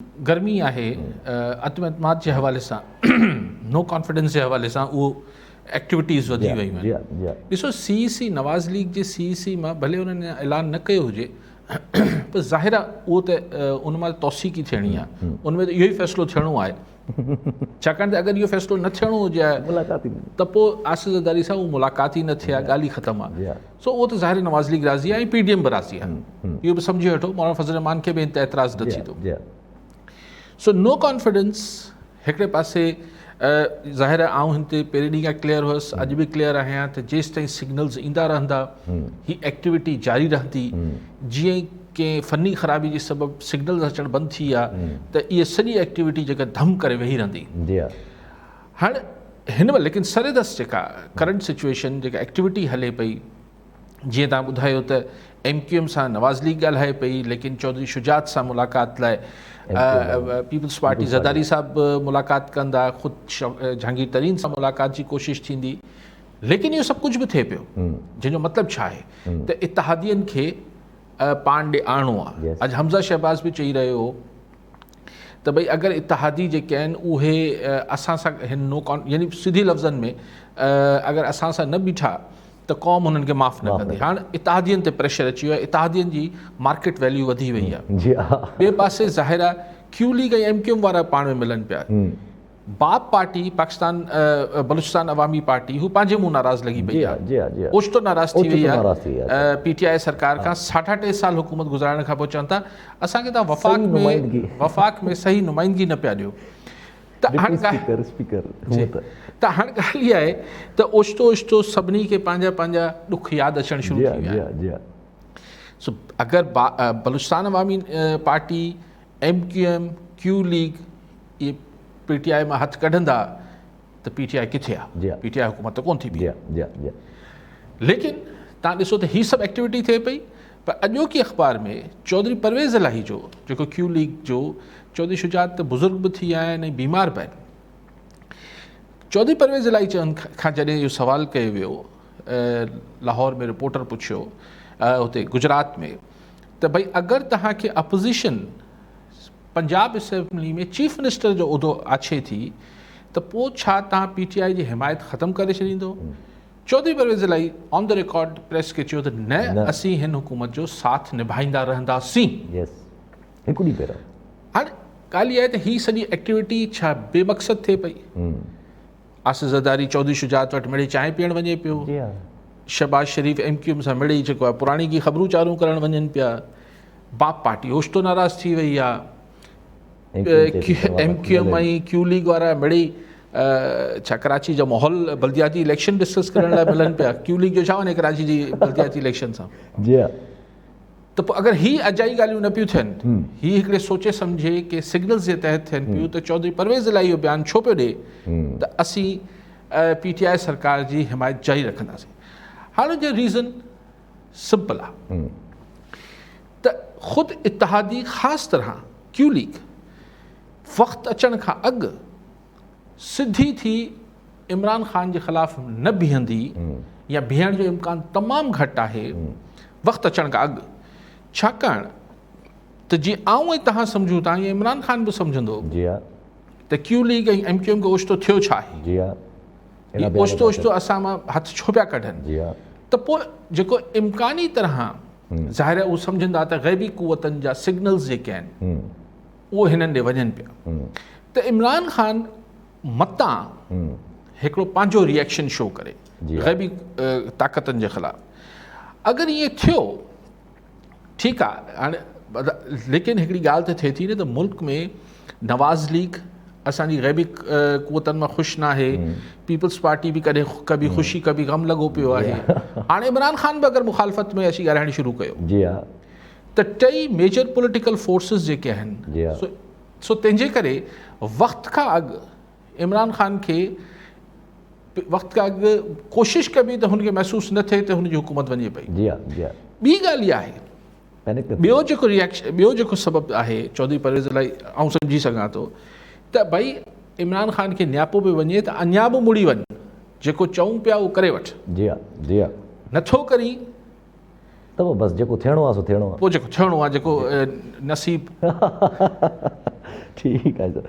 گرمي آهي عدم اعتماد جي حوالي سان نو ڪانفيڊنس جي حوالي سان اهو ايڪٽيوٽيز وڌي ويون آهن ڏسو سي اي سي نواز ليگ جي سي اي سي مان ڀلي انهن اعلان نه ڪيو هجي پر ظاهر آهي اهو ته ان مان توثيق ئي ٿيڻي آهي ان ۾ ته اهو ئي فيصلو ٿيڻو آهي ڇاڪاڻ ته اگر اهو فيصلو نه ٿيڻو هجي ته پوء آصف زرداري سان اهو ملاقات ئي نه ٿئي ها ڳالهه ئي ختم آهي سو اهو ته ظاهر نواز ليگ راضي آهي ۽ پي ڊي ايم به راضي آهي اهو به سمجهي وٺو مولانا فضل الرحمان کي به هن تي اعتراض نه ٿيندو سو نو ڪانفيڊنس هڪڙي پاسي ظاهر آهي آئون هن تي پهرين ڏينهن کان ڪليئر هئس اڄ به ڪليئر آهيان ته جيستائين سگنلز ايندا رهندا هي ايڪٽيوٽي جاري رهندي جيئن ڪنهن فني خرابي جي سبب سگنلز اچڻ بند ٿي ويا ته اها سڄي ايڪٽيوٽي جيڪا ڌم ڪري ويهي رهندي هاڻ هن مهل ليڪن سر دست جيڪا ڪرنٽ سچويشن جيڪا ايڪٽيوٽي هلي پئي جيئن توهان ٻڌايو ته ايم ڪيو ايم سان نواز ليگ ڳالهائي پئي ليڪن چوڌري شجاعت سان ملاقات لاء پيپلز پارٽي زرداري صاحب ملاقات ڪندا خود جهانگير ترين سان ملاقات جي ڪوشش ٿيندي ليڪن اهو سڀ ڪجهه به ٿئي پيو جنهن جو مطلب ڇا آهي ته اتحادين کي پاڻ ڏي آڻڻو آهي اڄ حمزه شهباز به چئي رهيو هو ته ڀئي اگر اتحادي جيڪي آهن اهي اسان سان هن نو ڪان يعني سڌي لفظن ۾ اگر اسان سان نه بيٺا ته قوم هنن کي معاف نه ڪندي هاڻ اتحادين تي پريشر اچي ويو آهي اتحادين جي مارڪيٽ ويليو وڌي وئي آهي جي ها ٻئي پاسي ظاهر آهي ڪيو ليگ ۽ ايم ڪيو ايم وارا پاڻ ۾ ملن پيا باپ پارٽي پاڪستان بلوچستان عوامي پارٽي هو پنهنجي منهن ناراض لڳي پئي آهي اوچتو ناراض ٿي وئي آهي پي ٽي آء سرڪار کان ساڍا ٽي سال حڪومت گذارڻ کان پوء چون ٿا اسان کي توهان وفاق ۾ وفاق ۾ صحيح نمائندگي نه پيا ڏيو ته هاڻ ته هاڻ ڳالهه اها آهي ته اوچتو اوچتو سڀني کي پنهنجا پنهنجا ڏک ياد اچڻ شروع ٿي ويا آهن سو اگر Balochistan Awami party M Q M, Q league اهي پي ٽي آء مان هٿ ڪڍندا ته پي ٽي آء ڪٿي آ؟ پي ٽي آء حڪومت ته ڪون ٿي بيهي. ليڪن تان ڏسو ته هي سڀ ايڪٽيوٽي ٿئي پئي پر اڄوڪي اخبار ۾ چوڌري پرويز الاهي جو جيڪو ڪيو ليگ جو چوڌري شجاعت ته بزرگ به ٿي ويا آهن ۽ بيمار به آهن. چوڌري پرويز الاهي کان جڏهن اهو سوال ڪيو ويو لاهور ۾ رپورٽر پڇيو هتي گجرات ۾ ته ڀئي اگر توهان کي opposition Punjab assembly ۾ chief minister جو عهدو آڇي ٿي ته پوء ڇا توهان پي ٽي آء جي حمايت ختم ڪري ڇڏيندو؟ Chaudhry Pervaiz Elahi on the record press کي چيو ته نه اسين هن حڪومت جو ساٿ نڀائيندا رهنداسين. هڪ ڏينهن پهريان. هاڻي ڳالهه اها آهي ته هي سڄي ايڪٽيوٽي ڇا بي مقصد ٿئي پئي؟ آصف زرداري چوڌري شجاعت وٽ مڙئي چانهه پيئڻ وڃي پيو، شهباز شريف ايم ڪيو ايم سان مڙئي جيڪو آهي پراڻي ڪي خبرون چارون ڪرڻ وڃن پيا، باپ پارٽي اوچتو ناراض ٿي وئي آهي، ايم ڪيو ايم ۽ ڪيو ليگ وارا مڙئي ڇا ڪراچي جا ماحول بلدياتي اليڪشن ڊسڪس ڪرڻ لاء ملن پيا، ڪيو ليگ جو ڇا وڃي ڪراچي جي بلدياتي اليڪشن سان. جي ها. ته پوء اگر هي اجائي ڳالهيون نه پيون ٿين، هي هڪڙي سوچي سمجهي ڪي سگنلز جي تحت ٿين پيون ته چوڌري پرويز الاهي اهو بيان ڇو پيو ڏئي ته اسين پي ٽي آء سرڪار جي حمايت جاري رکنداسين. هاڻ ان جو ريزن سمپل آهي ته خود اتحادي خاص طرح ڪيو ليگ وقت اچڻ کان اڳ سڌي ٿي عمران خان جي خلاف نه بيهندي يا بيهڻ جو امڪان تمام گهٽ آهي وقت اچڻ کان اڳ ڇاڪاڻ ته جيئن آئون ۽ توهان سمجهون ٿا ائين عمران خان به سمجهندو ته ڪيو ليگ ۽ ايم ڪيو ايم کي اوچتو ٿيو ڇا آهي اوچتو اوچتو اسان مان هٿ ڇو پيا ڪڍن ته پوء جيڪو امڪاني طرح ظاهر آهي اهو سمجهندا ته غيبي قوتن جا سگنلز جيڪي آهن اهي هنن ڏي وڃن پيا ته عمران خان متان هڪڙو پنهنجو ريئيڪشن شو ڪري غيبي طاقتن جي خلاف اگر ائين ٿيو ٺيڪ آ هاڻي ليڪن هڪڙي ڳالهه ته ٿئي ٿي نه ته ملڪ ۾ نواز ليگ اسان جي غيبي قوتن مان خوش ناهي پيپلز پارٽي به ڪڏهن ڪبي خوشي ڪبي غم لڳو پيو آهي هاڻي عمران خان به اگر مخالفت ۾ اچي ڳالهائڻ شروع ڪيو جي ها ته ٽئي ميجر پوليٽيڪل فورسز جيڪي آهن سو تنهن جي ڪري وقت کان اڳ عمران خان کي وقت کان اڳ ڪوشش ڪبي ته هن کي محسوس نه ٿئي ته هن جي حڪومت وڃي پئي. جي ها جي ها. ٻي ڳالهه اها آهي ٻيو جيڪو ريئيڪشن ٻيو جيڪو سبب آهي چوڌري پرويز الاهي آئون سمجهي سگهان ٿو ته ڀئي عمران خان کي نياپو پيو وڃي ته اڃا به مڙي وڃ جيڪو چئون پيا اهو ڪري وٺ. جي ها جي ها. نٿو ڪرين ته پوء بس جيڪو ٿيڻو آهي سو ٿيڻو آهي. پوء جيڪو ٿيڻو آهي جيڪو نصيب. ٺيڪ آهي سر.